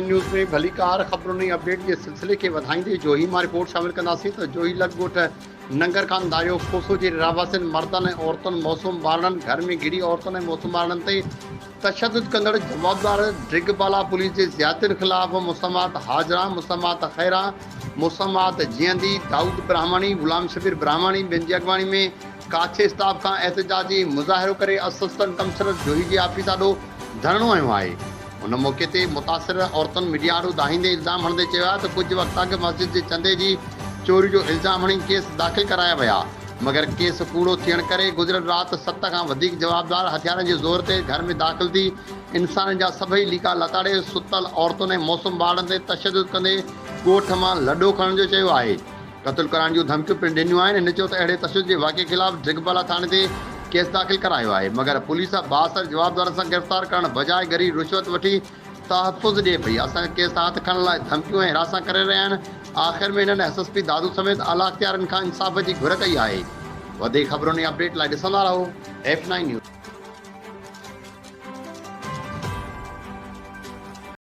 News ۾ ڀليڪار خبرن ۽ update جي سلسلي کي وڌائيندي جوهي مان رپورٽ شامل ڪنداسين ته جوهي لڳ ڳوٺ ننگر خان داريو کوسو جي رهواسين مردن ۽ عورتن معصوم ٻارڙن گهر ۾ گهڙي عورتن ۽ معصوم ٻارڙن تي تشدد ڪندڙ جوابدار ڊرگهه بالا پوليس جي زيادتين خلاف مسمات حاجران، مسمات خيران، مسمات جيئندي، دائود براهماڻي، غلام شبير براهماڻي ٻين جي اڳواڻي ۾ ڪاڇي اسٽاف کان احتجاجي مظاهرو ڪري اسسٽنٽ ڪمشنر جوهي جي آفيس آڏو ڌرڻو هنيو آهي. ان موقعي تي متاثر عورتن ميڊيا آڏو دانهيندي الزام هڻندي چيو آهي ته ڪجهه وقت اڳ مسجد جي چندي جي چوري جو الزام هڻي ڪيس داخل ڪرايا ويا مگر ڪيس ڪوڙو ٿيڻ ڪري گذريل رات ست کان وڌيڪ جوابدار هٿيارن جي زور تي گهر ۾ داخل ٿي انسانن جا سڀئي ليڪا لتاڙي ستل عورتن ۽ معصوم ٻارڙن تي تشدد ڪندي ڳوٺ مان لڏو کڻڻ جو چيو آهي. قتل ڪرائڻ جون ڌمڪيون پڻ ڏنيون آهن. هن چيو ته اهڙي تشدد جي واقعي خلاف ڊرگهه بالا ٿاڻي تي ڪيس داخل ڪرايو آهي مگر پوليس بااثر جوابدارن سان گرفتار ڪرڻ بجاء ڳري رشوت وٺي تحفظ ڏئي پئي، اسان کي ڪيس تان هٿ کڻڻ لاء ڌمڪيون ۽ هراسان ڪري رهيا آهن. آخر ۾ هنن ايس ايس پي دادو سميت اعليٰ اختيارين کان انصاف جي گهر ڪئي آهي. وڌيڪ خبرن ۽ اپڊيٽ لاء ڏسندا رهو ايف نائين نيوز.